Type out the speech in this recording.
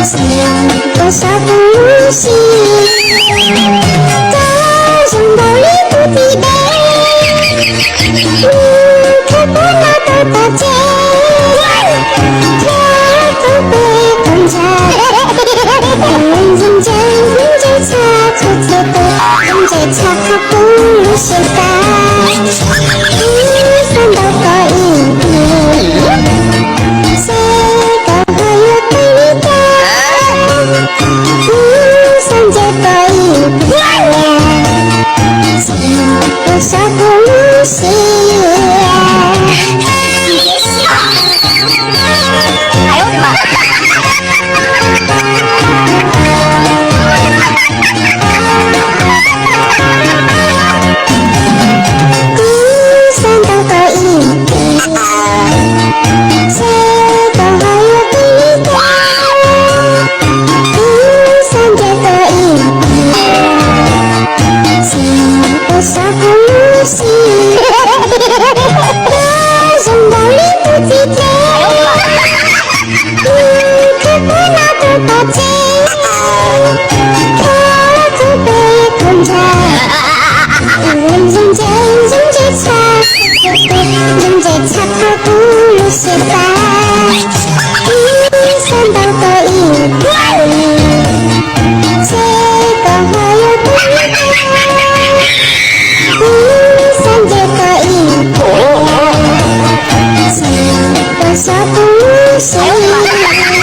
Xiam ua so kuv lub siab, koj zoo nkaus li tus txiv dej, nws khwb puag no tuaj tom tsev, thiab tus pem tus ntsa, tus ntsa ntse ntse tshaj txhua txhia tus, ntse tshaj qhov kuv lub siab tas. Kuv xav ntaus koj ib pliag, seb koj ho yuav qhia li cas. Kuv xav ntsib koj ib pliag, ua so kuv lub siab. Kuv xav ntaus koj ib pliag, seb koj ho yuav qhia li cas. Kuv xav ntsib koj ib pliag, xiam ua so kuv lub siab. Koj zoo nkaus li tus txiv dej, nws khwb puag no tuaj tom tsev, thiab tus pem tus ntsa, tus ntsa ntse ntse tshaj, tus ntsa ntse tshaj qhov kuv lub siab tas. Kuv xav ntaus koj ib pliag, seb koj ho yuav qhia li cas. Kuv xav ntsib koj ib pliag, xiam ua so kuv lub siab.